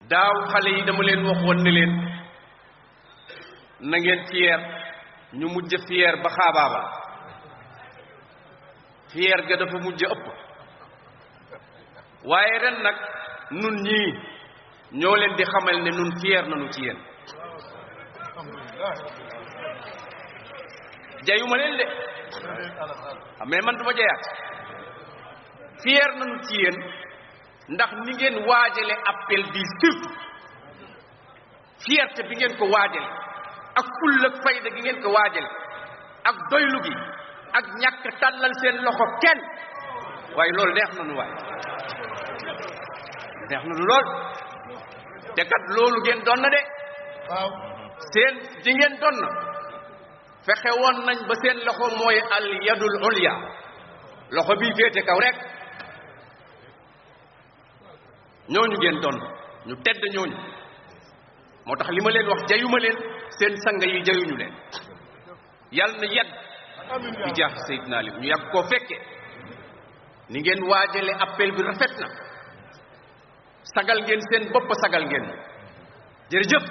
daaw xale yi dama leen waxoon ne leen na ngeen fier ñu mujj fier ba xaabaaba fier ga dafa mujj ëpp waaye ren nag nun ñii ñoo leen di xamal ne nun fier nañu ci yéen jayuma leen de mais man duma jayaat fier nañu ci yéen ndax ni ngeen waajale appel bi surtout fierté bi ngeen ko waajale ak full ak fayda gi ngeen ko waajale ak doylu gi ak ñàkk tàllal seen loxo kenn waaye loolu neex nañu waay neex nañu lool te kat loolu ngeen doon na de waaw seen di ngeen doon na fexe woon nañ ba seen loxo mooy al yadul ulya loxo bii féete kaw rek ñooñu ngeen doon ñu tedd ñooñu moo tax li ma leen wax jayuma leen seen sang yi jayuñu leen yàlla na yàgg bi jaax Seydina Ali ñu yàgg koo fekke ni ngeen waajale appel bi rafet na sagal ngeen seen bopp sagal ngeen jërëjëf